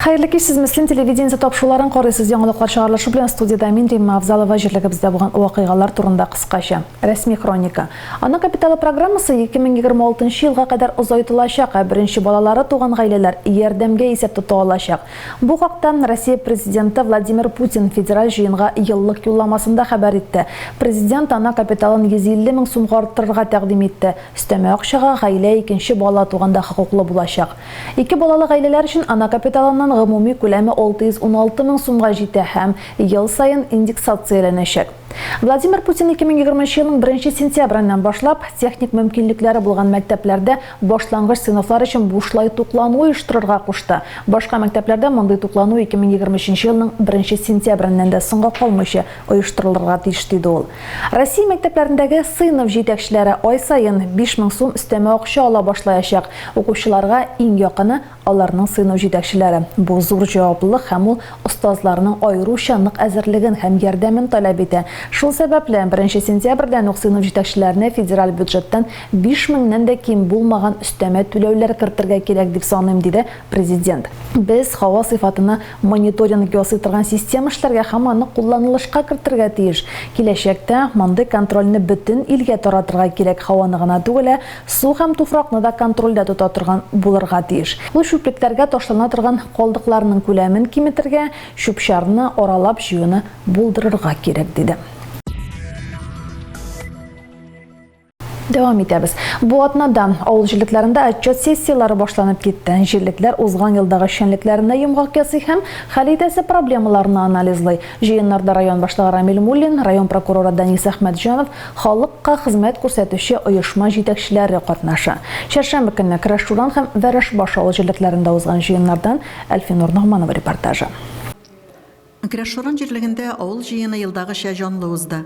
Хәерле кич, сез Мөслим телевидениесе тапшыруларын карыйсыз. Яңалыклар чыгарылышы белән студиядә мин Римма Авзалова җирлегебездә булган вакыйгалар турында кыскача. Рәсми хроника. Ана капиталы программасы 2026 елга кадәр озайтылачак, ә беренче балалары туган гаиләләр ярдәмгә исәп тота алачак. Бу хакта Россия Президенты Владимир Путин Федераль җыенга еллык юлламасында хәбәр итте. Президент ана капиталын 150 мең сумга арттырырга тәкъдим итте. Өстәмә акчага гаилә икенче бала туганда хокуклы булачак. Ике балалы гаиләләр өчен ана капиталыннан гомуми күләме 616 мең сумга җитә һәм ел саен индексацияләнәчәк. Владимир Путин 2020 елның беренче сентябреннән башлап, техник мөмкинлекләре булган мәктәпләрдә башлангыч сыйныфлар өчен бушлай туклану оештырырга кушты. Башка мәктәпләрдә мондый туклану 2023 елның беренче сентябреннән дә соңга калмыйча оештырылырга тиеш, диде ул. Россия мәктәпләрендәге сыйныф җитәкчеләре ай саен 5000 сум өстәмә акча ала башлаячак. Укучыларга иң якыны, аларның сыйныф җитәкчеләре. Бу зур җаваплылык һәм ул остазларның аеруча нык әзерлеген һәм ярдәмен таләп итә. Шул сәбәпле, беренче сентябрьдән үк сыйныф җитәкчеләренә федераль бюджеттан 5000 нән дә ким булмаган өстәмә түләүләр кертергә кирәк, дип саныйм, диде Президент. Без һава сыйфатына мониторинг ясый торган система эшләргә һәм аны кулланылышка кертергә тиеш. Киләчәктә мондый контрольне бөтен илгә таратырга кирәк, һаваны гына түгел, ә су һәм туфракны да контрольдә тота торган булырга тиеш. Ул чүплекләргә ташлана торган калдыкларның күләмен киметергә, чүп-чарны аралап җыюны булдырырга кирәк, диде. Дәвам итәбез. Бу атнада авыл җирлекләрендә отчет сессияләре башланып китте. Җирлекләр узган елдагы эшчәнлекләренә йомгак ясый һәм хәл итәсе проблемаларны анализлый. Җыеннарда район башлыгы Рамил Муллин, район прокуроры Данис Әхмәтҗанов, халыкка хезмәт күрсәтүче оешма җитәкчеләре катнаша. Чәршәмбе көнне Крәшуран һәм Вәрәшбаш авыл җирлекләрендә узган җыеннардан Әлфинур Ногманова репортажы. Крәшшуран җирлегендә авыл җыены елдагыча җанлы узды.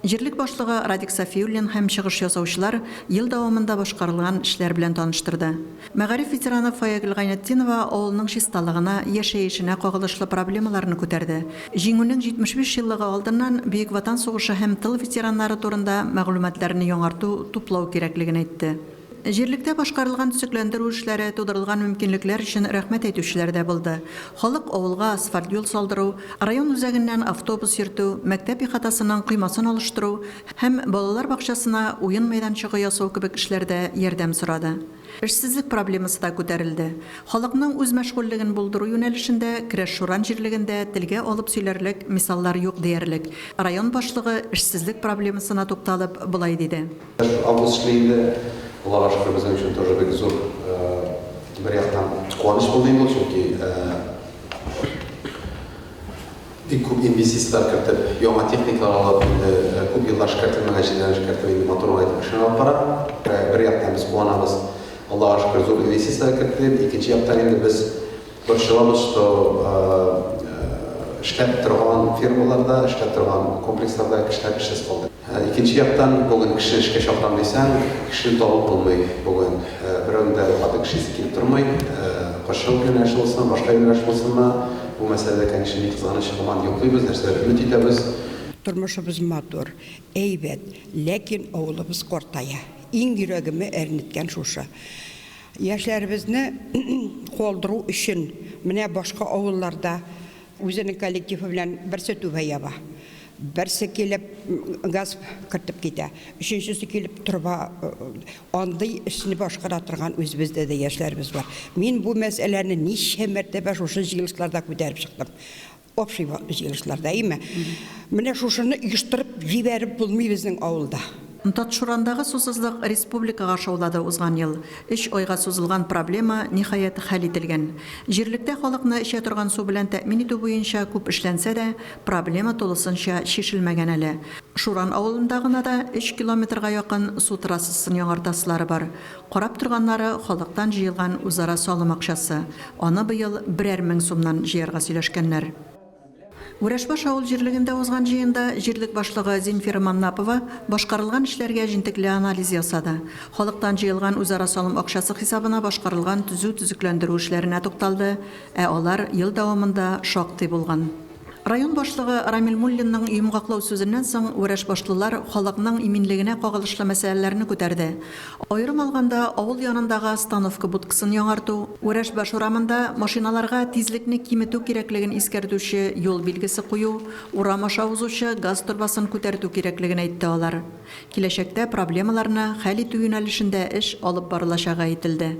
Җирлек башлыгы Радик Сафиуллин һәм чыгыш ясаучылар ел дәвамында башкарылган эшләр белән таныштырды. Мәгариф ветераны Фаягөл Гайнетдинова авылның чисталыгына, яшәешенә кагылышлы проблемаларны күтәрде. Җиңүнең 75 еллыгы алдыннан Бөек Ватан сугышы һәм тыл ветераннары турында мәгълүматларны яңарту, туплау кирәклеген әйтте. Җирлектә башкарылган төзекләндерү эшләре, тудырылган мөмкинлекләр өчен рәхмәт әйтүчеләр дә булды. Халык авылга асфальт юл салдыру, район үзәгеннән автобус йөртү, мәктәп ихатасының коймасын алыштыру һәм балалар бакчасына уен мәйданчыгы ясау кебек эшләрдә ярдәм сорады. Эшсезлек проблемасы да күтәрелде. Халыкның үзмәшгульлеген булдыру юнәлешендә Крәш-Шуран җирлегендә телгә алып сөйләрлек мисаллар юк диярлек. Район башлыгы эшсезлек проблемасына тукталып, болай диде. Август эшли инде. Аллага шөкер, безнең өчен тоже бик зур бер яктан куаныч булды инде ул, чөнки бик күп инвестицияләр кертеп, яңа техникалар алып, инде күп еллар эшкәртелмәгән җирләрне эшкәртеп, инде матур гына итеп эшен алып бара. Бер яктан без куанабыз, Аллага шөкер, зур инвестицияләр кертте дип, икенче яктан инде без Борчылабыз, что эшләп торган фирмаларда, эшләп торган комплексларда кешеләр эшсез калды. Икенче яктан, бүген кеше эшкә чакырам дисәң, кешене табып булмый бүген. Берәүнең дә каты кеше исе килеп тормый. Кошчылык юнәлеше булсынмы, башка юнәлеш булсынмы, бу мәсьәләдә, конечно, ни кызганыч, һаман йоклыйбыз, нәрсәдер өмет итәбез. Тормышыбыз матур, әйбәт, ләкин авылыбыз картая. Иң йөрәгемне әрнеткән шушы. Яшьләребезне калдыру өчен менә башка авылларда үзенең коллективы белән берсе түбә яба, берсе килеп газ кертеп китә, өченчесе килеп торба, андый эшне башкара торган үзебездә дә яшьләребез бар. Мин бу мәсьәләне ничә мәртәбә шушы җыелышларда күтәреп чыктым. Общий җыелышларда, әйеме? Менә шушыны оештырып җибәреп булмый безнең авылда. Татшурандагы сусызлык республикага шаулады узган ел. Өч айга сузылган проблема, ниһаять, хәл ителгән. Җирлектә халыкны эчә торган су белән тәэмин итү буенча күп эшләнсә дә, проблема тулысынча чишелмәгән әле. Шуран авылында гына да өч километрга якын су трассасын яңартасылары бар. Карап торганнары, халыктан җыелган үзара салым акчасы. Аны быел берәр мең сумнан җыярга сөйләшкәннәр. Үрәшбаш авыл җирлегендә узган җыенда җирлек башлыгы Земфира Маннапова башкарылган эшләргә җентекле анализ ясады. Халыктан җыелган үзара салым акчасы хисабына башкарылган төзү-төзекләндерү эшләренә тукталды, ә алар ел дәвамында шактый булган. Район башлыгы Рамил Муллинның йомгаклау сүзеннән соң вәрәшбашлылар халыкның иминлегенә кагылышлы мәсьәләләрне күтәрде. Аерым алганда, авыл янындагы остановка будкасын яңарту, Вәрәшбаш урамында машиналарга тизлекне киметү кирәклеген искәртүче юл билгесе кую, урам аша узучы газ торбасын күтәртү кирәклеген әйтте алар. Киләчәктә проблемаларны хәл итү юнәлешендә эш алып барылачагы әйтелде.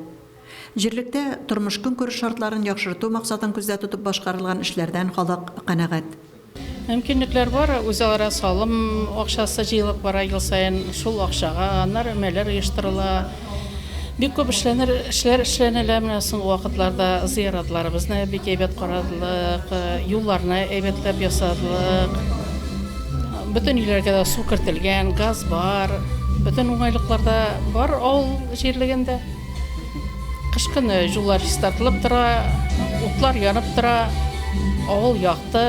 Җирлектә тормыш-көнкүреш шартларын яхшырту максатын күздә тотып башкарылган эшләрдән халык канәгать. Мөмкинлекләр бар, үзара салым акчасы җыелып бара ел саен, шул акчага аннары өмәләр оештырыла. Бик күп эшләнер, эшләр эшләнелә менә соңгы вакытларда зыяратларыбызны бик әйбәт карадык, юлларны әйбәтләп ясадык. Бөтен өйләргә дә су кертелгән, газ бар, бөтен уңайлыклар да бар авыл җирлегендә. Кыш көне юллар чистартылып тора, утлар янып тора, авыл якты.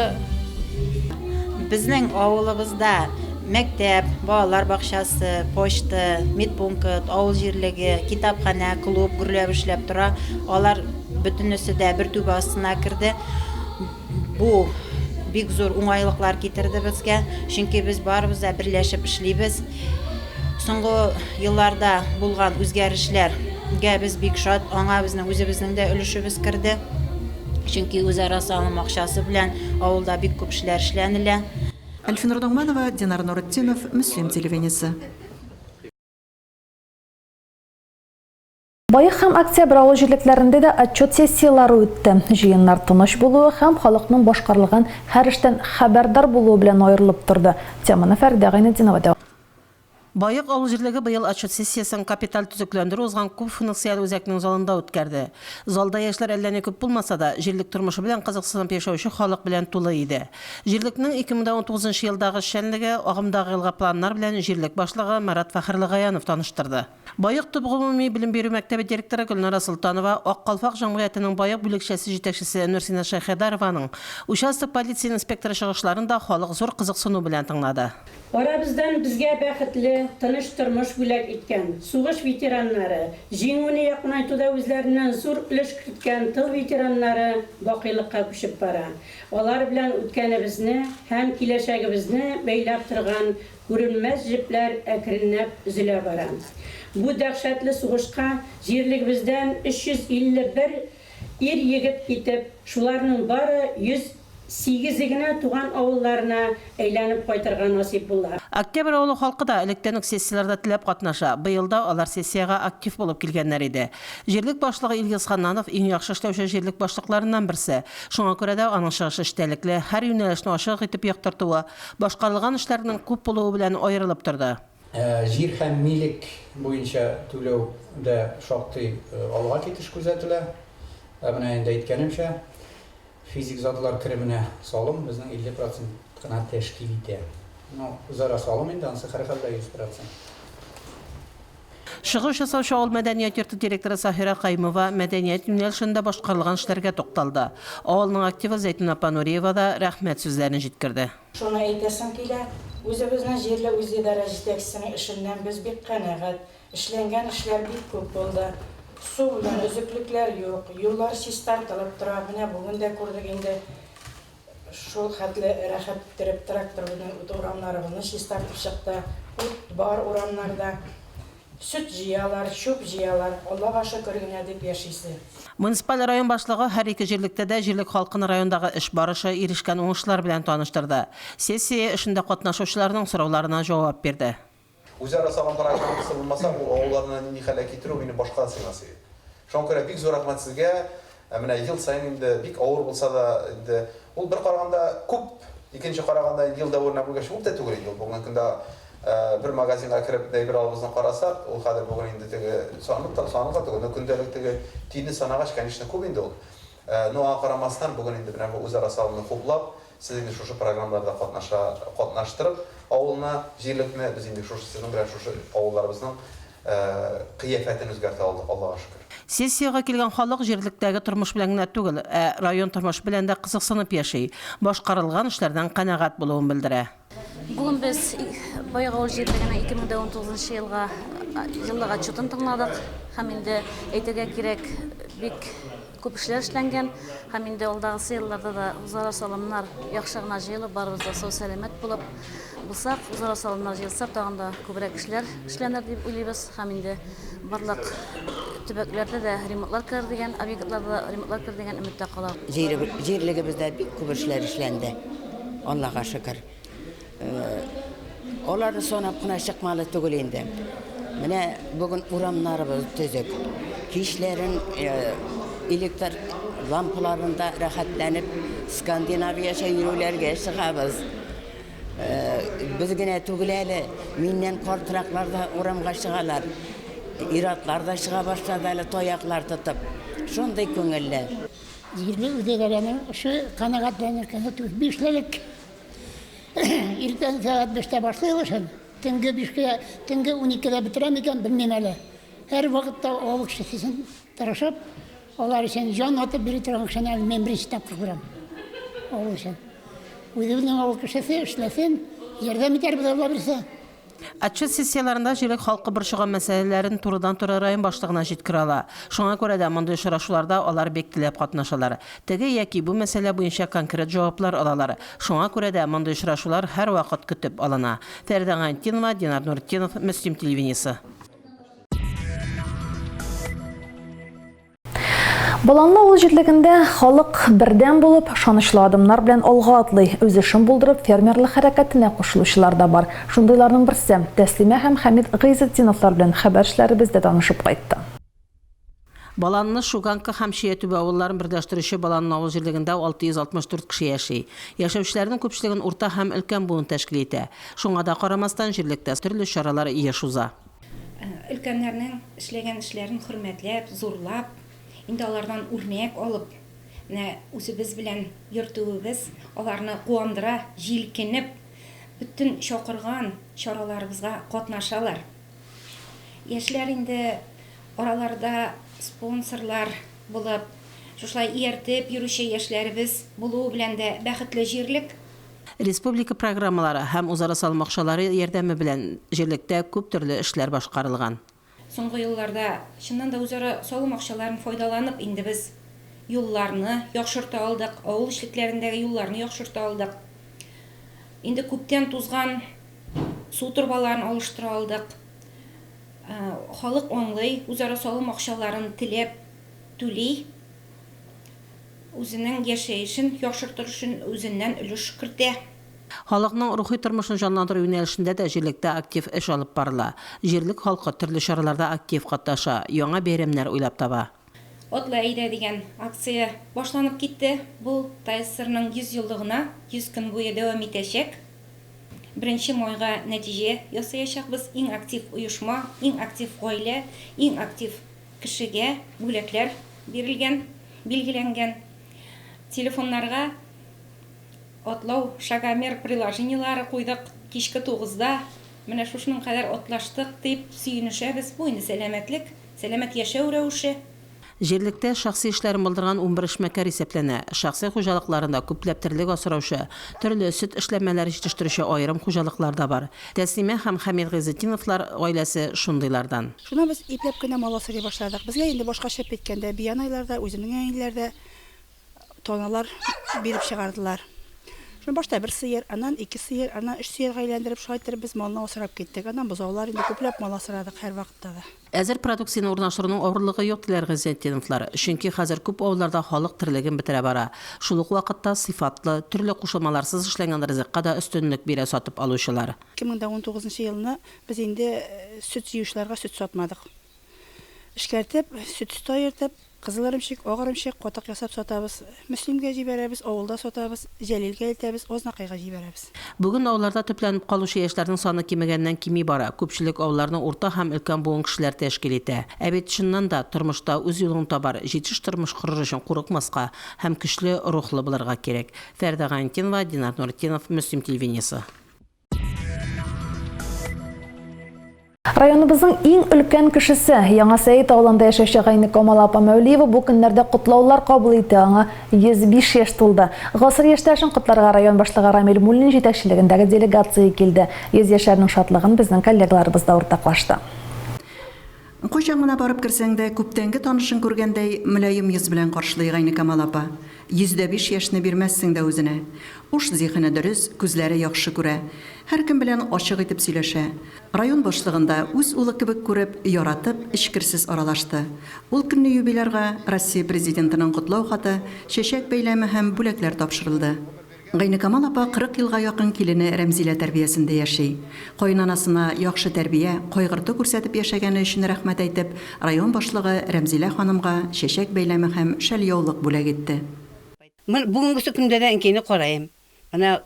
Безнең авылыбызда мәктәп, балалар бакчасы, почта, медпункт, авыл җирлеге, китапханә, клуб гөрләп эшләп тора. Алар бөтенесе дә бер түбә астына керде. Бу бик зур уңайлыклар китерде безгә, чөнки без барыбыз да берләшеп эшлибез. Соңгы елларда булган үзгәрешләргә без бик шат, аңа безнең үзебезнең дә өлешебез керде. Чөнки үзара салым акчасы белән авылда бик күп эшләр эшләнелә. Әлфинур Ногманова, Динар Нуретдинов, Мөслим телевидениесе. Баек һәм Октябрь авыл җирлекләрендә дә отчет сессияләре үтте. Җыеннар тыныч булуы һәм халыкның башкарылган һәр эштән хәбәрдар булуы белән аерылып торды. Теманы Фәридә Гайнетдинова дәвам. Баек авыл җирлеге быел отчет сессиясен капиталь төзекләндерү узган күп функцияле үзәкнең залында үткәрде. Залда яшьләр әллә ни күп булмаса да, җирлек тормышы белән кызыксынып яшәүче халык белән тулы иде. Җирлекнең 2019 нчы елдагы эшчәнлеге, агымдагы елга планнар белән җирлек башлыгы Марат Фәхерлегаянов таныштырды. Баек төп гомуми белем бирү мәктәбе директоры Гөлнара Солтанова, Ак калфак җәмгыятенең Баек бүлекчәсе җитәкчесе Нурсинә Шәйхәдарованың, участок полиция инспекторы чыгышларын да халык зур кызыксыну белән тыңлады. Арабыздан безгә бәхетле, тыныч тормыш бүләк иткән сугыш ветераннары, Җиңүне якынайтуда үзләреннән зур өлеш керткән тыл ветераннары бакыйлыкка күчеп бара. Алар белән үткәнебезне һәм киләчәгебезне бәйләп торган Күренмәс җепләр әкренләп өзелә бара. Бу дәһшәтле сугышка җирлегебездән 351 ир-егет китеп, шуларның бары 108 е генә туган авылларына әйләнеп кайтырга насыйп була. Октябрь авылы халкы да электән үк сессияләрдә теләп катнаша, быел да алар сессиягә актив булып килгәннәр иде. Җирлек башлыгы Илгиз Ханнанов иң яхшы эшләүче җирлек башлыкларыннан берсе. Шуңа күрә дә аның чыгышы эчтәлекле, һәр юнәлешне ачык итеп яктыртуы, Башкарылган эшләрнең күп булуы белән аерылып торды. Җир һәм милек буенча түләүдә шактый алга китеш күзәтелә. Ә менә инде әйткәнемчә, физик затлар кеременә салым безнең 50 процент кына тәшкил итә. Ну, үзара салым инде, анысы һәрхәлдә 100 процент. Чыгыш ясаучы авыл мәдәният йорты директоры Саһира Каюмова мәдәният юнәлешендә башкарылган эшләргә тукталды. Авылның активы Зәйтүнә апа Нуриева да рәхмәт сүзләрен җиткерде. Шуны әйтәсем килә, үзебезнең җирле үзидарә җитәкчесенең эшеннән без бик канәгать. Эшләнгән эшләр бик күп булды. Су белән өзеклекләр юк, юллар чистартылып тора, менә бүген дә күрдек инде. Шул хәтле рәхәт иттереп трактор безнең урамнарыбызны чистартып чыкты. Ут бар урамнарда. Сөт җыялар, чүп җыялар. Аллага шөкер генә дип яшисе. Муниципаль район башлыгы һәр ике җирлектә дә җирлек халкын райондагы эш барышы, ирешкән уңышлар белән таныштырды. Сессия эшендә катнашучыларның сорауларына җавап бирде. Үзара салым программасы булмаса, бу авылларны нинди хәлгә китерү минем башка да сыймас иде. Шуңа күрә бик зур рәхмәт сезгә. Ә менә ел саен инде бик авыр булса да, инде ул бер караганда күп, икенче караганда инде ел дәверенә бүлгәч күп тә түгел инде ул. Бүгенге көндә бер магазинга кереп әйбер алыбызны карасак, ул хәзер бүген инде теге санлык та, санлык та түгел, но көндәлек теге тиенне санагач, конечно, күп инде ул. Но аңа карамастан, бүген инде менә бу үзара салымны хуплап, Сез инде шушы программаларда катнаша, катнаштырып авылны, җирлекне, без инде шушы сезнең белән шушы авылларыбызның кыяфәтен үзгәртә алдык, Аллага шөкер. Сессиягә килгән халык җирлектәге тормыш белән генә түгел, ә район тормышы белән дә кызыксынып яши, башкарылган эшләрдән канәгать булуын белдерә. Бүген без Баек авыл җирлегенең 2019 елга еллык отчетын тыңладык һәм инде әйтергә кирәк, бик. күп эшләр эшләнгән һәм инде алдагысы елларда да үзара салымнар яхшы гына җыелып, барыбыз да сау-сәламәт булып булсак, үзара салымнар җыелса, тагын да күбрәк эшләр эшләнер дип уйлыйбыз һәм инде барлык төбәкләрдә дә ремонтлар керер дигән, объектларда да ремонтлар керер дигән өметтә калабыз. Җирлегебездә бик күп эшләр эшләнде, Аллага шөкер. Аларны санап кына чыкмалы түгел инде. Менә бүген урамнарыбыз төзек. Кичләрен электр лампаларында рәхәтләнеп Скандинавиячә йөрүләргә чыгабыз. Без генә түгел әле, миннән картраклар да урамга чыгалар. Ир-атлар да чыга башлады әле таяклар тотып. Шундый күңелле. Җирле үзидарәнең эше канәгатьләнерлек түгел. Бишлелек. Иртән сәгать биштә башлыйбыз эшен. Төнге бишкә, төнге уникедә бетерәм икән, белмим әле. Һәр вакытта авыл кешесе өчен тырышып, алар өчен җан атып йөри торган кешене әле мин беренче тапкыр күрәм. Авыл өчен. Үзебезнең авыл кешесе эшләсен, ярдәм итәрбез, Алла бирсә. Отчет сессияләрендә җирлек халкы борчыган мәсьәләләрен турыдан-туры район башлыгына җиткерә ала. Шуңа күрә дә мондый очрашуларда алар бик теләп катнашалар. Теге яки бу мәсьәлә буенча конкрет җаваплар алалар. Шуңа күрә дә мондый очрашулар һәрвакыт көтеп алына. Фәридә Гайнетдинова, Динар Нуретдинов, Мөслим телевидениесе. Баланлы авыл җирлегендә халык бердәм булып, ышанычлы адымнар белән алга атлый. Үз эшен булдырып, фермерлык хәрәкәтенә кушылучылар да бар. Шундыйларның берсе, Тәслимә һәм Хәмит Гыйзетдиновлар белән хәбәрчеләребез дә танышып кайтты. Баланлы, Шуганка һәм Чиятүбә авылларын берләштерүче Баланлы авыл җирлегендә 664 кеше яши. Яшәүчеләрнең күпчелеген урта һәм өлкән буын тәшкил итә. Шуңа да карамастан, җирлектә төрле чаралар еш уза. Өлкәннәрнең эшләгән эшләрен хөрмәтләп, зурлап, инде алардан үрнәк алып, менә үзебез белән йөртүебез аларны куандыра, җилкенеп, бөтен чакырган чараларыбызга катнашалар. Яшьләр инде араларда спонсорлар булып, шушылай ияртеп йөрүче яшьләребез булуы белән дә бәхетле җирлек. Республика программалары һәм үзара салым акчалары ярдәме белән җирлектә күп төрле эшләр башкарылган. Соңгы елларда, чыннан да, үзара салым акчаларын файдаланып инде без юлларны яхшырта алдык, авыл эчлекләрендәге юлларны яхшырта алдык. Инде күптән тузган су торбаларын алыштыра алдык. Халык аңлый, үзара салым акчаларын теләп түли. Үзенең яшәешен яхшыртыр өчен үзеннән өлеш кертә. Халыкның рухи тормышын җанландыру юнәлешендә дә җирлектә актив эш алып барыла. Җирлек халкы төрле чараларда актив катнаша, яңа бәйрәмнәр уйлап таба. Атла әйдә дигән акция башланып китте. Бу ТАССРның 100 еллыгына 100 көн буе дәвам итәчәк. Беренче майга нәтиҗә ясаячакбыз. Иң актив оешма, иң актив гаилә, иң актив Кешегә бүләкләр бирелгән, билгеләнгән. Телефоннарга атлау шагомер приложениеләре куйдык. Кичке тугызда менә шушының кадәр атлаштык дип сөенешәбез. Бу инде сәламәтлек, сәламәт яшәү рәвеше. Җирлектә шәхси эшләрен булдырган 11 эшмәкәр исәпләнә. Шәхси хуҗалыкларында күпләп терлек асраучы, төрле сөт эшләнмәләре җитештерүче аерым хуҗалыклар да бар. Тәслимә һәм Хәмит Гыйзетдиновлар гаиләсе шундыйлардан. Шуннан без ипләп кенә мал асрый башладык. Безгә инде башка чыгып киткәндә бианайлар да, үземнең әниләр дә таналар биреп чыгардылар. Шуннан башта бер сыер, аннан ике сыер, аннан өч сыерга әйләндереп, шулай иттереп без малны асрап киттек. Аннан бозаулар, инде күпләп мал асрадык һәрвакытта да. Әзер продукцияне урнаштыруның авырлыгы юк, диләр Гыйззәтдиновлар. Чөнки хәзер күп авылларда халык терлеген бетерә бара. Шул ук вакытта сыйфатлы, төрле кушылмаларсыз эшләнгән ризыкка да өстенлек бирә сатып алучылар. 2019 нчы елны без инде сөт җыючыларга сөт сатмадык. Эшкәртеп, сөт өсте аертып, кызыл эремчек, ак эремчек, катык ясап сатабыз. Мөслимгә җибәрәбез, авылда сатабыз, Җәлилгә илтәбез, Азнакайга җибәрәбез. Бүген авылларда төпләнеп калучы яшьләрнең саны кимегәннән-кими бара. Күпчелек авылларны урта һәм өлкән буын кешеләр тәшкил итә. Ә бит, чыннан да, тормышта үз юлыңны табар, җитеш тормыш корыр өчен курыкмаска һәм көчле рухлы булырга кирәк. Фәридә Гайнетдинова, Динар Нуретдинов, Мөслим телевидениесе. Районыбызның иң өлкән кешесе, Яңа Сәет авылында яшәүче Гайнекамал апа Мәүлиева бу көннәрдә котлаулар кабул итә, аңа 105 яшь тулды. Гасыр яшьтәшен котларга район башлыгы Рамил Муллин Кайчан гына барып керсәң дә, күптәнге танышын күргәндәй, мөлаем йөз белән каршылый Гайникамал апа. 105 яшьне бирмәссең дә үзенә. Уш зиһене дөрес, күзләре яхшы күрә. Һәркем белән ачык итеп сөйләшә. Район башлыгын да үз улы кебек күреп, яратып, эчкерсез аралашты. Ул көнне юбилярга Россия Президентының котлау хаты, чәчәк бәйләме һәм бүләкләр тапшырылды. Гайнекамал апа 40 елга якын килене Рәмзилә тәрбиясендә яши. Каенанасына яхшы тәрбия, кайгырту күрсәтеп яшәгәне өчен рәхмәт әйтеп, район башлыгы Рәмзилә ханымга чәчәк бәйләме һәм шәльяулык бүләк итте. Мин бүгенгесе көндә дә әнкәйне карыйм. Менә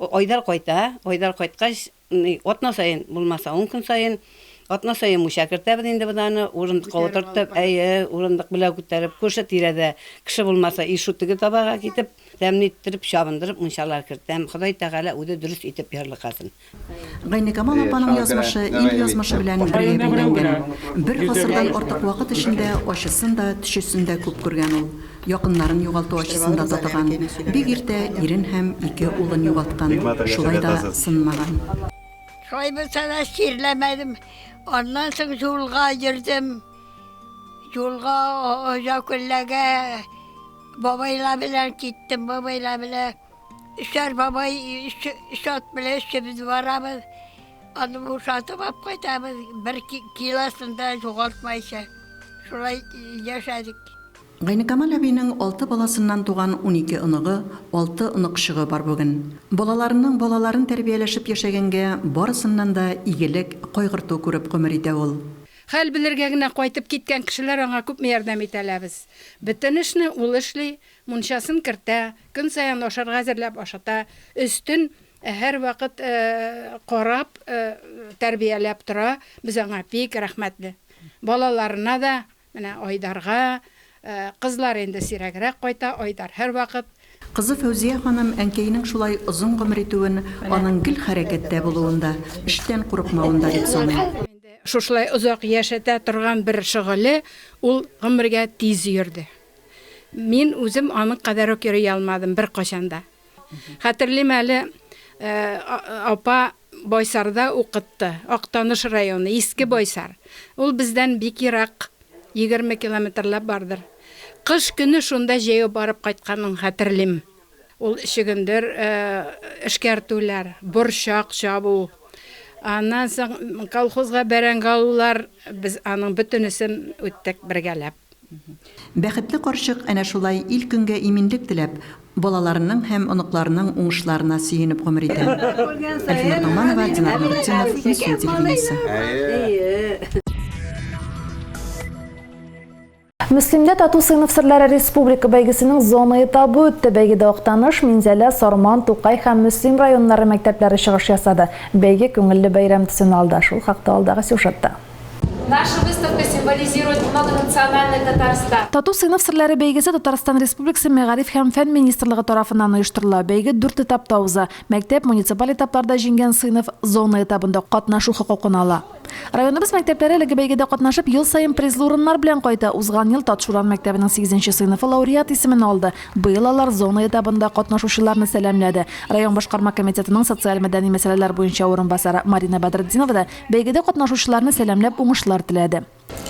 Айдар кайта, Айдар кайткач, Атна саен, булмаса ун көн саен, атна саен мунча кертәбез инде без аны, урындыкка утыртып, әйе, урындык белән күтәреп, күрше тирәдә кеше булмаса, и шу теге табага китеп, тәмле иттереп, чабындырып мунчалар кертәм. Ходай Тәгалә үзе дөрес итеп ярлыкасын. Гайникамал апаның язмышы ил язмышы белән бергә бәйләнгән. Бер гасырдан артык вакыт эчендә ачысын да, төчесен дә күп күргән ул. Якыннарын югалту ачысын да татыган, бик иртә ирен һәм ике улын югалткан, шулай да сынмаган. Шулай булса да чирләмәдем. Аннан соң юлга йөрдем. Юлга Озакүлләгә бабайлар белән киттем, бабайлар белән. Өчәр бабай, өч ат белән өчебез барабыз. Аны бушатып алып кайтабыз, бер килосын да югалтмайча. Шулай яшәдек. Гайникамал әбинең алты баласыннан туган 12 оныгы, алты оныкчыгы бар бүген. Балаларының балаларын тәрбияләшеп яшәгәнгә, барысыннан да игелек, кайгырту күреп гомер итә ул. Хәл белергә генә кайтып киткән кешеләр аңа күпме ярдәм итә алабыз. Бөтен эшне ул эшли, мунчасын кертә, көн саен ашарга әзерләп ашата, өстен һәрвакыт карап, тәрбияләп тора. Без аңа бик рәхмәтле. Балаларына да, Менә Айдарга, кызлар инде сирәгрәк кайта, Айдар һәрвакыт. Кызы Фәүзия ханым әнкәйнең шулай озын гомер итүен аның гел хәрәкәттә булуында, эштән курыкмавында дип саный. Шушылай озак яшәтә торган бер шөгыле, ул гомергә тиз йөрде. Мин үзем аның кадәр үк йөри алмадым беркайчан да. Хәтерлим әле, апа Байсарда укытты, Актаныш районы, Иске Байсар. Ул бездән бик ерак, 20 километрлап бардыр. Кыш көне шунда җәяү барып кайтканын хәтерлим. Ул чөгендер эшкәртүләр, борчак чабу, аннан соң колхозга бәрәңге алулар, без аның бөтенесен үттек бергәләп. Бәхетле карчык әнә шулай ил-көнгә иминлек теләп, балаларының һәм оныкларының уңышларына сөенеп гомер итә. Әлфинур Ногманова, Динар Нуретдинов, Мөслим телевидениесе. Мөслимдә Тату сыйныф серләре республика бәйгесенең зона этабы үтте. Бәйгедә Актаныш, Минзәлә, Сарман, Тукай һәм Мөслим районнары мәктәпләре чыгыш ясады. Бәйге күңелле бәйрәм төсен алды. Шул хакта алдагы сюжетта. Наша выставка символизирует многонациональный Татарстан. Тату сыйныф серләре бәйгесе Татарстан Республикасы Мәгариф һәм фән министрлыгы тарафыннан оештырыла. Бәйге дүрт этапта уза. Мәктәп, муниципаль этапларда җиңгән сыйныф зона этабында катнашу хокукын ала. Районыбыз мәктәпләре әлеге бәйгедә катнашып, ел саен призлы урыннар белән кайта. Узган ел Татшуран мәктәбенең сигезенче сыйныфы лауреат исемен алды. Быел алар зона этабында катнашучыларны сәламләде. Район башкарма комитетының социаль-мәдәни мәсьәләләр буенча урынбасары Марина Бәдретдинова да Бәйгедә катнашучыларны сәламләп уңышлар теләде.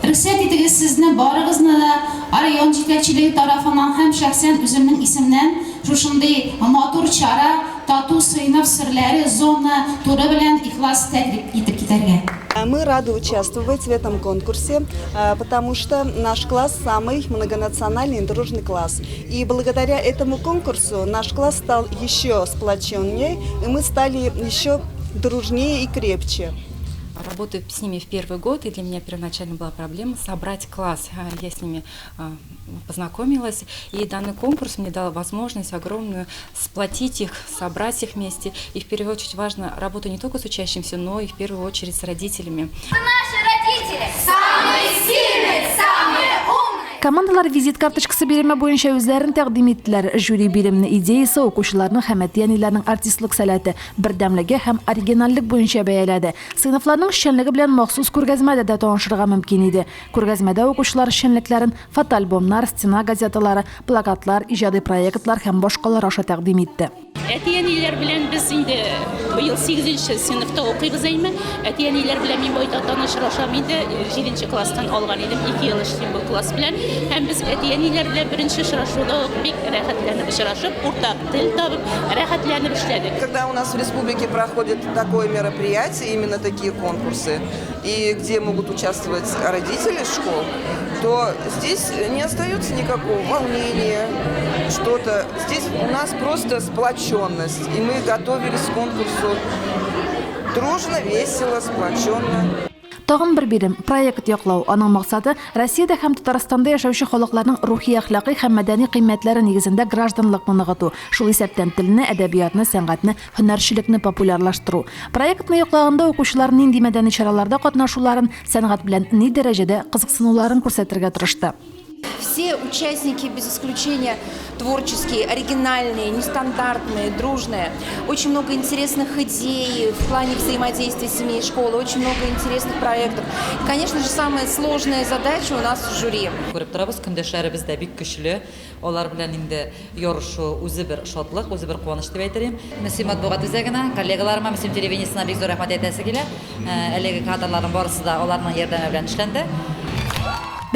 Рөхсәт итегез сезне барыгызны да район җитәкчелеге тарафыннан һәм шәхсән үземнең исемнән шушындый матур чара, Тату сыйныф серләре зона туры белән ихлас тәбрик итеп китәргә. Мы рады участвовать в этом конкурсе, потому что наш класс самый многонациональный и дружный класс. И благодаря этому конкурсу наш класс стал еще сплоченнее, и мы стали еще дружнее и крепче. Работаю с ними в первый год, и для меня первоначально была проблема собрать класс. Я с ними познакомилась, и данный конкурс мне дал возможность огромную сплотить их, собрать их вместе. И в первую очередь важно работа не только с учащимся, но и в первую очередь с родителями. Наши родители самые сильные, самые умные! Командалар визит карточкасы биреме буенча үзләрен тәкъдим иттеләр. Жюри биремне идеясе, укучыларның һәм әти-әниләрнең артистлык сәләте, бердәмлеге һәм оригинальлек буенча бәяләде. Сыйныфларның эшчәнлеге белән махсус күргәзмәдә дә танышырга мөмкин иде. Күргәзмәдә укучылар эшчәнлекләрен фотоальбомнар, стена газеталары, плакатлар, иҗади проектлар һәм башкалар аша тәкъдим итте. Әти-әниләр белән без инде Быел 8 сыйныфта укыйбыз әйме. Әти-әниләр белән мин байтактан очрашам инде. 7 класстан алган идем, 2 ел эшлим бу класс белән. Һәм без әти-әниләр белән беренче очрашуда ук бик рәхәтләнеп очрашып, уртак тел табып, рәхәтләнеп эшләдек. Когда у нас в республике проходит такое мероприятие, именно такие конкурсы, и где могут участвовать родители школ, то здесь не остается никакого волнения, что-то. Здесь у нас просто сплоченность, и мы готовились к конкурсу дружно, весело, сплоченно. Тагын бер бирем, проект яклау. Аның максаты, Россиядә һәм Татарстанда яшәүче халыкларның рухи-әхлакый һәм мәдәни кыйммәтләре нигезендә гражданлыкны ныгыту, шул исәптән телне, әдәбиятны, сәнгатьне, һөнәрчелекне популярлаштыру. Проектны яклаганда укучылар нинди мәдәни чараларда катнашуларын, сәнгать белән ни дәрәҗәдә кызыксынуларын күрсәтергә тырышты. Все участники, без исключения, творческие, оригинальные, нестандартные, дружные. Очень много интересных идей в плане взаимодействия семьи и школы, очень много интересных проектов. И, конечно же, самая сложная задача у нас в жюри. Күреп торабыз, көндәшләребез дә бик көчле. Алар белән инде ярышу үзе бер шатлык, үзе бер куаныч дип әйтер идем. Мөслим матбугат үзәгенә, коллегаларыма, Мөслим телевидениесенә бик зур рәхмәт әйтәсе килә. Әлеге кадрларның барысы да аларның ярдәме белән эшләнде.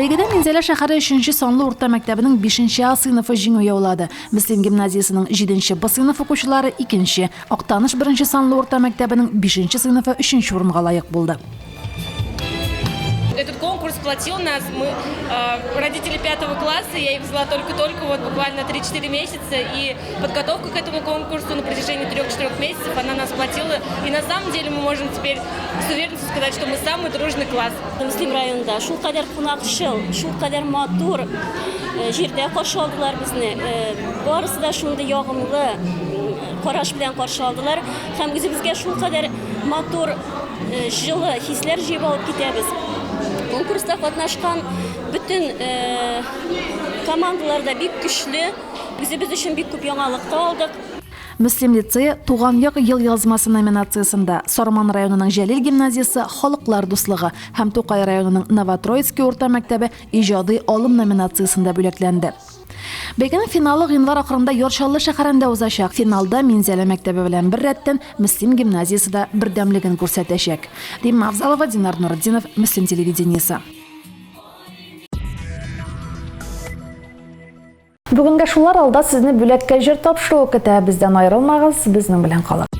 Бәйгедә Минзәлә шәһәре өченче санлы урта мәктәбенең бишенче А сыйныфы җиңү яулады. Мөслим гимназиясенең җиденче Б сыйныф укучылары, икенче, Актаныш беренче санлы урта мәктәбенең бишенче сыйныфы өченче урынга лаек булды. Этот конкурс сплотил нас. Мы э, родители пятого класса, я их взяла только-только, вот буквально 3-4 месяца. И подготовка к этому конкурсу на протяжении 3-4 месяцев, она нас сплотила. И на самом деле мы можем теперь с уверенностью сказать, что мы самый дружный класс. Мөслим районында шулкадәр кунакчыл, шулкадәр матур э, җирдә каршы алдылар безне. Э, барысы да шундый ягымлы караш белән каршы алдылар. Һәм үзебезгә шулкадәр матур э, җылы хисләр җыеп алып китәбез. Конкурста катнашкан бөтен командалар да бик көчле. Үзебез өчен бик күп яңалык та алдык. Мөслим лицее Туган як елъязмасы номинациясендә, Сарман районының Җәлил гимназиясе Халыклар дуслыгы һәм Тукай районының Новотроицкий урта мәктәбе Иҗади алым номинациясендә бүләкләнде. Бәйгенең финалы гыйнвар ахырында Яр Чаллы шәһәрендә узачак. Финалда Минзәлә мәктәбе белән беррәттән Мөслим гимназиясе дә бердәмлеген күрсәтәчәк. Римма Авзалова, Динар Нуретдинов, Мөслим телевидениесе. Бүгенгә шулар, алда сезне Бүләккә җыр тапшыруы көтә. Бездән аерылмагыз, безнең белән калыгыз.